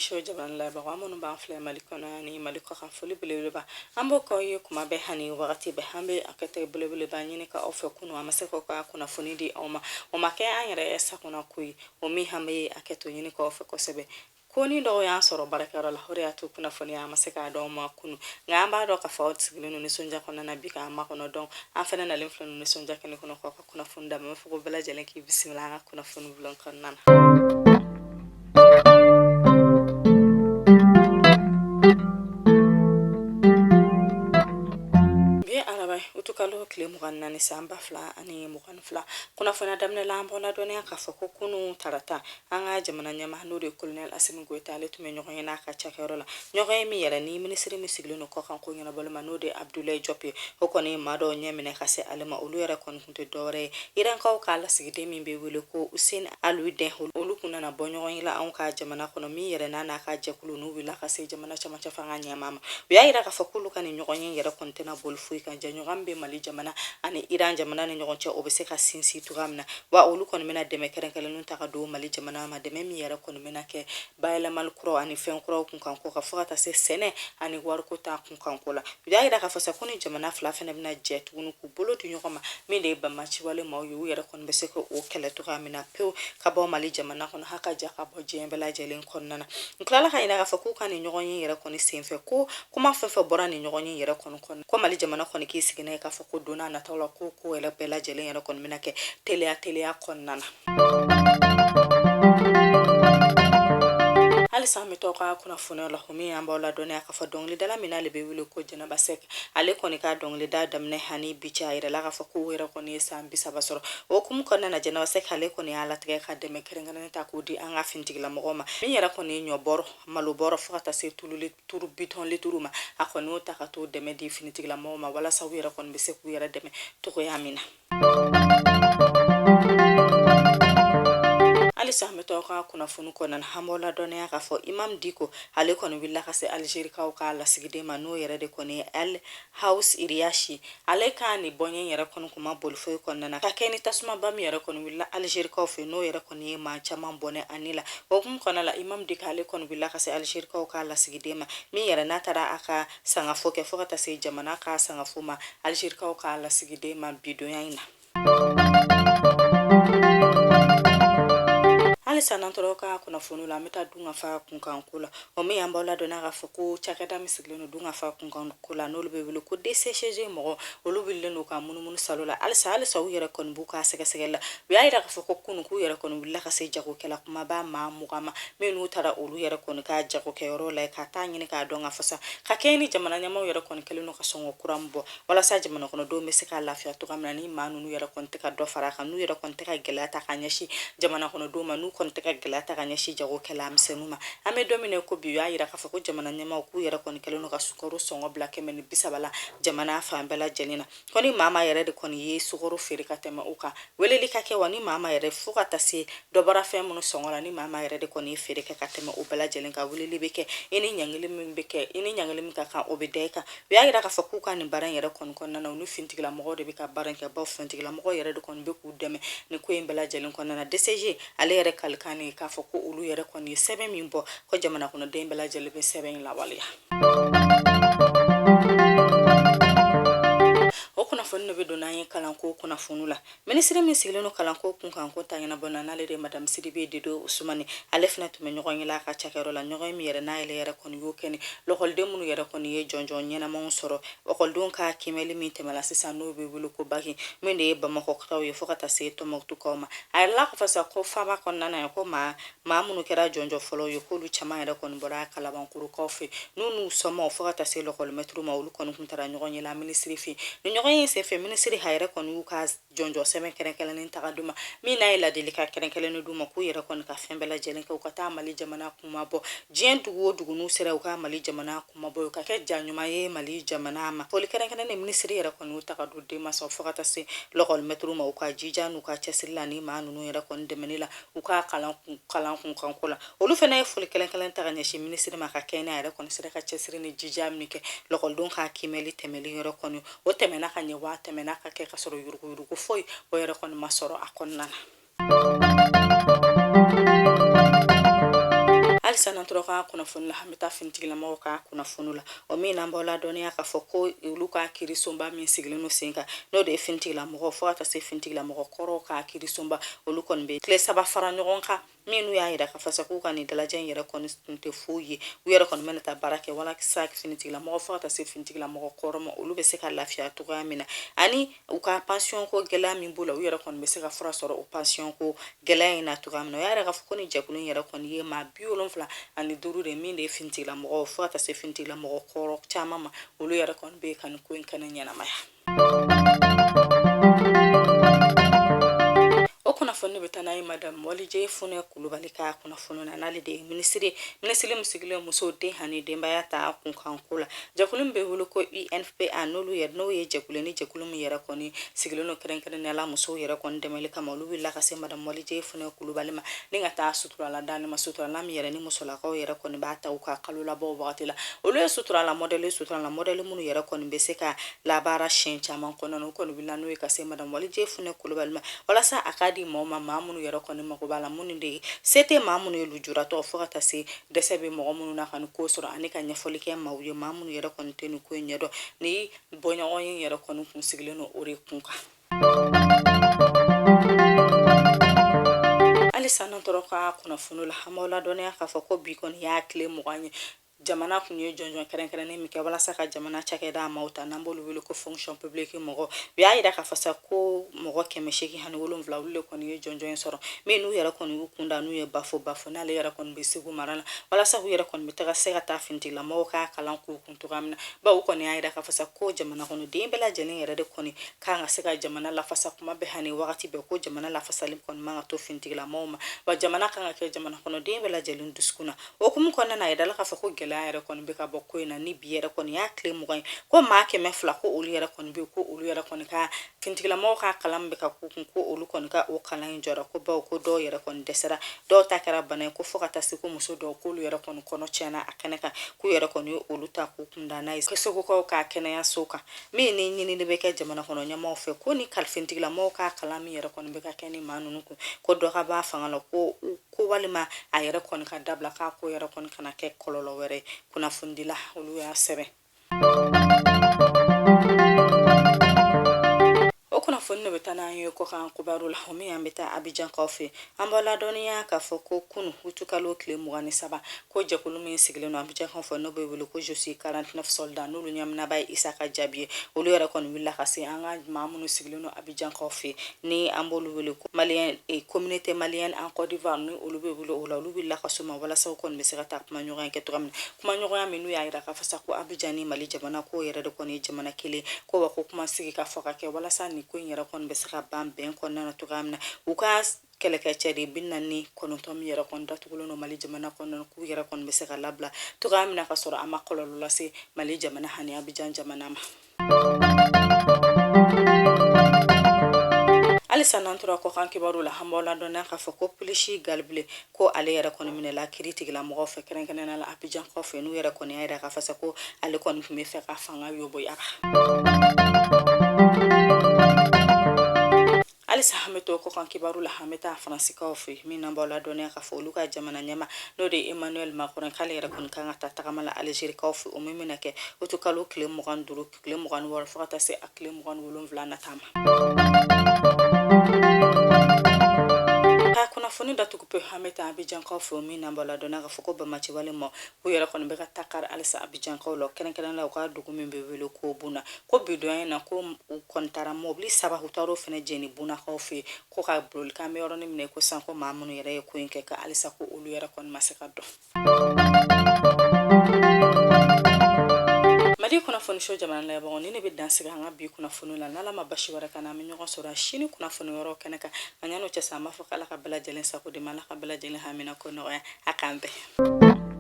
Show jabaranin lajɛbagaw, aw minnu b'an filɛ Mali kɔnɔ ani Mali kɔkan, foli belebeleba an b'o k'aw ye kuma bɛɛ ani wagati bɛɛ. An bɛ hakɛto belebeleba ɲini ka aw fɛ, kunu an ma se k'aw ka kunnafoni di aw ma, o ma kɛ an yɛrɛ sagona ko ye, o min an bɛ hakɛto ɲini k'aw fɛ kosɛbɛ. Ko ni dɔw y'an sɔrɔ baarakɛyɔrɔ la, o de y'a to kunnafoni an ma se k'a d'aw ma kunu, nka an b'a dɔn k'a fɔ aw sigilen don nisɔndiya kɔnɔna na bi k'an makɔnɔ. Donc an fana nalen filɛ nisɔndiya kɛnɛ kɔnɔ k'aw ka kunnafoni d'a ma. N b'a fɔ ko bɛɛ lajɛlen k'i bisimila an ka kunnafoni bulon kɔnɔna na. Bi ye araba ye, utukalo tile 24, san 2022. Kunnafoniya daminɛ la, an b'aw ladɔnniya k'a fɔ ko kunu tarata, an ka jamana ɲɛmaa, n'o de ye colonel Asimi Goyita, ale tun bɛ ɲɔgɔn ye n'a ka cakɛyɔrɔ la, ɲɔgɔn ye min yɛrɛ ni minisiri min sigilen don kɔkan ko ɲɛnabɔli ma, n'o de ye Abdulayi Jɔp ye. O kɔni maa dɔw ɲɛ minɛ ka se ale ma, olu yɛrɛ kɔni tun tɛ dɔwɛrɛ ye, Irankaw ka lasigiden min bɛ wele ko Hussein Alaudin. Olu kun nana bɔ ɲɔgɔn ye la anw ka jamana kɔnɔ, min yɛrɛ n'a n'a ka jɛkulu n'u wulila ka se jamana camancɛ fanga ɲɛmaa ma. U y'a yira k'a fɔ k'olu ka nin ɲɔgɔn ye yɛrɛ kɔni tɛna boli foyi kan, jɛɲɔgɔnya min bɛ Mali jamana ani Iran jamana ni ɲɔgɔn cɛ, o bɛ se ka sinsin cogoya min na, wa olu kɔni bɛna dɛmɛ kɛrɛnkɛrɛnnenw ta ka don Mali jamana ma, dɛmɛ min yɛrɛ kɔni bɛna kɛ bayɛlɛmali kuraw ani fɛn kuraw kunkanko kan, fo ka taa se sɛnɛ ani wariko ta kunkanko la. U y'a yira k'a fɔ sa ko ni jamana fila fana bɛna jɛ tuguni k'u bolo di ɲɔgɔn ma, min de ye banbaanciwale maaw ye, u yɛrɛ kɔni bɛ se ka o kɛlɛ cogoya min na pewu ka bɔ Mali jamana kɔnɔ, ha ka ja ka bɔ diɲɛ bɛɛ lajɛlen kɔnɔna na. U tilala ka yira k'a fɔ k'u ka nin ɲɔgɔn ye yɛrɛ kɔni senfɛ, ko kuma fɛn fɛn bɔra nin ɲɔgɔn ye yɛrɛ kɔni kɔnɔ, ko Mali jamana kɔni k'i sigi n'a ye k'a fɔ ko don n'a nataw la, ko ko yɛrɛ bɛɛ lajɛlen yɛrɛ kɔni bɛna kɛ teliya teliya kɔnɔna na. Halisa an bɛ to aw ka kunnafoniyaw la, o min an b'aw ladɔnniya k'a fɔ dɔnkilidala min n'ale bɛ wele ko Jɛnɛba Sɛk, ale kɔni ka dɔnkilida daminɛ ani bi cɛ, a yirala k'a fɔ k'o yɛrɛ kɔni ye san 30 sɔrɔ. O hukumu kɔnɔna na, Jɛnɛba Sɛk ale kɔni y'a latigɛ ka dɛmɛ kɛrɛnkɛrɛnnen ta k'o di an ka finitigilamɔgɔw ma, min yɛrɛ kɔni ye ɲɔ bɔrɔ, malo bɔrɔ, fo ka taa se tulu turu bitɔn lituru ma. A kɔni y'o ta ka t'o dɛmɛ di finitigilamɔgɔw ma, walasa u yɛrɛ kɔni bɛ se k'u yɛrɛ dɛmɛ cogoya min na. Halisa an bɛ to aw ka kunnafoni kɔnɔna na, an b'aw ladɔnniya k'a fɔ Imam Diko, ale kɔni wulila ka se Algerikaw ka lasigiden ma, n'o yɛrɛ de kɔni ye El Haouss Iriachi. Ale ka nin bɔɲɛ yɛrɛ kɔni kun ma boli foyi kɔnɔna na ka kɛ ni tasumaba min yɛrɛ kɔni wulila Algerikaw fɛ, n'o yɛrɛ kɔni ye maa caman bɔnɛ a ni la. O hukumu kɔnɔna la, Imam Diko ale kɔni wulila ka se Algerikaw ka lasigiden ma, min yɛrɛ n'a taara a ka sangafo kɛ, fo ka taa se jamana ka sangafo ma Algerikaw ka lasigiden ma bidonya in na. Halisa n'an tora ka kunnafoni la, an bɛ taa dunkafa kunkanko la, o min an b'aw ladɔnniya k'a fɔ ko cakɛda min sigilen don dunkafa kunkanko la, n'olu bɛ wele ko DCCG mɔgɔ, olu wulilen don ka munumunu salo la halisa. Halisa u yɛrɛ kɔni b'u ka sɛgɛsɛgɛli la. U y'a yira k'a fɔ ko kunun k'u yɛrɛ kɔni wulila ka se jagokɛla kumaba maa 20 ma, minnu taara olu yɛrɛ kɔni ka jagokɛyɔrɔ la ka taa ɲini k'a dɔn ka fasa ka kɛɲɛ ni jamana ɲɛmaaw yɛrɛ kɔni kɛlen don ka sɔngɔ kura min bɔ, walasa jamana kɔnɔdenw bɛ se ka lafiya cogoya min na, ni maa ninnu yɛrɛ kɔni tɛ ka dɔ fara a kan, n'u yɛrɛ kɔni tɛ ka gɛlɛya ta ka ɲɛsin jamana kɔnɔdenw ma, n'u kɔni tɛ ka gɛlɛya ta ka ɲɛsin jagokɛla misɛnninw ma. An bɛ don min na ko bi, u y'a yira k'a fɔ ko jamana ɲɛmaaw k'u yɛrɛ kɔni kɛlen don ka sukaro sɔngɔ bila 130 la jamana fan bɛɛ lajɛlen na, ko ni maa maa yɛrɛ de kɔni ye sukaro feere ka tɛmɛ o kan, weleli ka kɛ, wa ni maa maa yɛrɛ, fo ka taa se dɔ bɔra fɛn minnu sɔngɔ la, ni maa maa yɛrɛ de kɔni ye feere kɛ ka tɛmɛ o bɛɛ lajɛlen kan, weleli bɛ kɛ, i ni ɲangili min bɛ kɛ, i ni ɲangili min ka kan, o bɛ da i kan. U y'a yira k'a fɔ k'u ka nin baara in yɛrɛ kɔni kɔnɔna na, u ni finitigilamɔgɔw de bɛ ka baara in kɛ, bawo finitigilamɔgɔw yɛrɛ de kɔni bɛ k'u dɛmɛ nin ko in bɛɛ lajɛlen kɔnɔna na. DCG ale yɛrɛ kalikan de ye k'a fɔ ko olu yɛrɛ kɔni ye sɛbɛn min bɔ, ko jamana kɔnɔden bɛɛ lajɛlen bɛ sɛbɛn in lawaleya. O kunnafoni de bɛ don n'an ye kalanko kunnafoni la. Minisiri min sigilen don kalanko kunkanko ta ɲɛnabɔ na, n'ale de ye Madame Sidibe Dedo Usumani, ale fana tun bɛ ɲɔgɔn ye la a ka cakɛyɔrɔ la, ɲɔgɔn ye min yɛrɛ n'a yɛrɛ yɛrɛ kɔni y'o kɛ ni lɔkɔliden minnu yɛrɛ kɔni ye jɔnjɔn ɲɛnamaw sɔrɔ ɔkɔlidenw ka kiimɛli min tɛmɛla sisan, n'o bɛ wele ko baki, min de ye Bamakɔkaw ye fo ka taa se Tɔnbukutukaw ma. A yirala k'a fɔ sa ko faaba kɔnɔna na, ko maa maa minnu kɛra jɔnjɔn fɔlɔ ye, k'olu caman yɛrɛ kɔni bɔra Kalabankorokaw fɛ, n'u n'u somaaw fo ka taa se lɔkɔlimɛtiriw ma, olu kɔni tun taara ɲɔgɔn ye la minisiri fɛ. Ni ɲɔgɔn ye senfɛ, minisiri a yɛrɛ kɔni y'u ka jɔnjɔn sɛbɛn kɛrɛnkɛrɛnnen ta ka d'u ma, min n'a ye ladilikan kɛrɛnkɛrɛnnen d'u ma, k'u yɛrɛ kɔni ka fɛn bɛɛ lajɛlen kɛ, u ka taa Mali jamana kunmabɔ diɲɛ dugu o dugu n'u sera, u ka Mali jamana kunmabɔ, u ka kɛ ja ɲuman ye Mali jamana ma. Foli kɛrɛnkɛrɛnnen minisiri yɛrɛ kɔni y'u ta ka don denmansaw fo ka taa se lɔkɔlimɛtiriw ma, u ka jija n'u ka cɛsiri la ni maa ninnu yɛrɛ kɔni dɛmɛni la u ka kalan kunkanko la. Olu fana ye foli kɛrɛnkɛrɛn ta ka ɲɛsin minisiri ma, ka kɛɲɛ n'a yɛrɛ kɔni sera ka cɛsiri ni jija min kɛ lɔkɔlidenw ka kiimɛli tɛmɛli yɛrɛ kɔni, o tɛmɛna ka ɲɛ, wa tɛmɛna ka kɛ ka sɔrɔ yuruguyurugu foyi o yɛrɛ kɔni ma sɔrɔ a kɔnɔna na. Halisa n'an tora ka kunnafoni la, an bɛ taa finitigilamaw ka kunnafoni la. O min n'an b'aw ladɔnniya k'a fɔ ko olu ka kiirisonba min sigilen don sen kan, n'o de ye finitigilamɔgɔw fo ka taa se finitigilamɔgɔ kɔrɔw ka kiirisonba, olu kɔni bɛ tile 3 fara ɲɔgɔn kan, min n'u y'a yira k'a fɔ sa k'u ka nin dalajɛ in yɛrɛ kɔni tun tɛ foyi ye. U yɛrɛ kɔni bɛna taa baara kɛ walasa finitigilamɔgɔ fo ka taa se finitigilamɔgɔ kɔrɔ ma, olu bɛ se ka lafiya cogoya min na, ani u ka pansiyɔn ko gɛlɛya min b'u la, u yɛrɛ kɔni bɛ se ka fura sɔrɔ o pansiyɔn ko gɛlɛya in na cogoya min na. O y'a yira k'a fɔ ko nin jɛkulu in yɛrɛ kɔni ye maa 75 de, min de ye finitigilamɔgɔw fo ka taa se finitigilamɔgɔ kɔrɔ caman ma, olu yɛrɛ kɔni bɛ ka nin ko in kɛnɛ ɲɛnamaya. O kunnafoni bɛ taa n'a ye Madame Walijɛ Funɛ Kulubali ka kunnafoni na, n'ale de ye minisiri, minisiri min sigilen muso, den ani denbaya ta kunkanko la. Jɛkulu min bɛ wele ko UNFPA, n'olu yɛrɛ n'o ye jɛkulu ni jɛkulu min yɛrɛ kɔni sigilen don kɛrɛnkɛrɛnnenya la musow yɛrɛ kɔni dɛmɛli kama, olu wulila ka se Madame Walijɛ Funɛ Kulubali ma ni ka taa suturala d'ale ma, suturala min yɛrɛ ni musolakaw yɛrɛ kɔni b'a ta u ka kalo labɔ wagati la. Olu ye suturala mɔdɛli, suturala mɔdɛli minnu yɛrɛ kɔni bɛ se ka labaara siɲɛ caman kɔnɔna, u kɔni wulila n'o ye ka se Madame Walijɛ Funɛ Kulubali ma walasa a k'a di maaw ma, maa minnu yɛrɛ kɔni mago b'a la, minnu de ye se tɛ maa minnu ye, lujuratɔ fo ka taa se dɛsɛ bɛ mɔgɔ minnu na, ka nin ko sɔrɔ ani ka ɲɛfɔli kɛ maaw ye, maa minnu yɛrɛ kɔni tɛ nin ko in ɲɛdɔn. Ni bɔɲɔgɔn ye yɛrɛ kɔni kun sigilen don o de kun kan. Halisa n'an tora ka kunnafoni la, an b'aw ladɔnniya k'a fɔ ko bi kɔni y'a tile 20 ye, jamana kun ye jɔnjɔn kɛrɛnkɛrɛnnen min kɛ walasa ka jamana cakɛda maaw ta, n'an b'olu wele ko fonction publique mɔgɔ. U y'a yira k'a fɔ sa ko mɔgɔ 870, olu de kɔni ye jɔnjɔn in sɔrɔ, min n'u yɛrɛ kɔni y'u kunda n'u ye Bafo, Bafo n'ale yɛrɛ kɔni bɛ Segu mara la, walasa u yɛrɛ kɔni bɛ taga se ka taa finitigilamɔgɔw ka kalan k'u kun cogoya min na. Bawo u kɔni y'a yira k'a fɔ sa ko jamana kɔnɔden bɛɛ lajɛlen yɛrɛ de kɔni kan ka se ka jamana lafasa kuma bɛɛ ani wagati bɛɛ, ko jamana lafasali kɔni man ka to finitigilamɔgɔw ma, wa jamana kan ka kɛ jamana kɔnɔden bɛɛ lajɛlen dusukun na. O hukumu kɔnɔna na, a yirala k'a fɔ ko gɛlɛya yɛrɛ kɔni bɛ ka bɔ ko in na ni bi yɛrɛ kɔni y'a tile 20 ye, ko maa 200, ko olu yɛrɛ kɔni bɛ, ko olu yɛrɛ kɔni ka finitigilamɔgɔw ka kalan min bɛ ka k'u kun, ko olu kɔni ka o kalan in jɔra, ko bawo ko dɔw yɛrɛ kɔni dɛsɛra, dɔw ta kɛra bana ye, ko fo ka taa se ko muso dɔw k'olu yɛrɛ kɔni kɔnɔ tiɲɛna a kɛnɛ kan, k'u yɛrɛ kɔni ye olu ta k'u kun da n'a ye Segukaw ka kɛnɛyaso kan. Min ni ɲinini bɛ kɛ jamana kɔnɔ ɲɛmaaw fɛ, ko ni finitigilamɔgɔw ka kalan min yɛrɛ kɔni bɛ ka kɛ ni maa ninnu kun, ko dɔ ka b'a fanga la, ko walima a yɛrɛ kɔni ka dabila, k'a ko yɛrɛ kɔni kana kɛ kɔlɔlɔ wɛrɛ ye. Kunnafonidila olu y'a sɛbɛn. O kunnafoni de bɛ taa n'an ye kɔkan kibaru la, o min an bɛ taa Abijankaw fɛ. An b'aw ladɔnniya k'a fɔ ko kunu utukalo tile 23, ko jɛkulu min sigilen don Abijankaw fɛ, n'o bɛ wele ko Je suis 49 soldats, n'olu ɲɛminaba ye Isaka Jabi ye, olu yɛrɛ kɔni wulila ka se an ka maa minnu sigilen don Abijankaw fɛ, ni an b'olu wele ko malien communauté malienne en Côte d'Ivoire, ni olu bɛ wele o la, olu wulila ka s'u ma walasa u kɔni bɛ se ka taa kumaɲɔgɔnya kɛ cogoya min na. Kumaɲɔgɔnya min n'u y'a yira k'a fɔ sa ko Abijan ni Mali jamana ko yɛrɛ de kɔni ye jamana kelen ko, wa ko kuma sigi ka fɔ ka kɛ walasa nin ko in yɛrɛ kɔni bɛ se ka ban bɛn kɔnɔna na cogoya min na. U ka kɛlɛkɛcɛ de 49 min yɛrɛ kɔni datugulen don Mali jamana kɔnɔna, k'u yɛrɛ kɔni bɛ se ka labila cogoya min na ka sɔrɔ a ma kɔlɔlɔ lase Mali jamana ani Abijan jamana ma. Halisa n'an tora kɔkan kibaru la, an b'aw ladɔnniya k'a fɔ ko Pulisi Galibile, ko ale yɛrɛ kɔni minɛla kiri tigilamɔgɔw fɛ, kɛrɛnkɛrɛnnenya la Abijankaw fɛ, n'u yɛrɛ kɔni y'a yira k'a fɔ sa ko ale kɔni tun bɛ fɛ ka fanga yoboyaba. Halisa an bɛ to kɔkan kibaru la, an bɛ taa Faransikaw fɛ, min n'an b'aw ladɔnniya k'a fɔ olu ka jamana ɲɛmaa, n'o de ye Emmanuel Macron, k'ale yɛrɛ kɔni kan ka taa tagama la Algerikaw fɛ, o min bɛna kɛ utukalo tile 25, tile 26 fo ka taa se a tile 27 nata ma. Ka kunnafoni datugu pewu, an bɛ taa Abijankaw fɛ, min n'an b'aw ladɔnniya k'a fɔ ko banbaanciwale ma k'u yɛrɛ kɔni bɛ ka takari halisa Abijankaw la, kɛrɛnkɛrɛnnenya la u ka dugu min bɛ wele ko Buna, ko bi don in na ko u kɔni taara mobili 3, u taara o fana jeni Bunakaw fɛ, ko ka boli k'an bɛ yɔrɔnin minɛ ko san ko maa minnu yɛrɛ ye ko in kɛ, ka halisa ko olu yɛrɛ kɔni ma se ka dɔn. Mali kunnafoni so jamana lajɛbagaw, ni ne bɛ dan sigi an ka bi kunnafoni la. N'Ala ma basi wɛrɛ k'an na, an bɛ ɲɔgɔn sɔrɔ sini kunnafoni wɛrɛw kɛnɛ kan. Nka yan'o cɛ sa, an b'a fɔ k'Ala ka bɛɛ lajɛlen sago di ma, Ala ka bɛɛ lajɛlen hamina ko nɔgɔya. A k'an bɛn.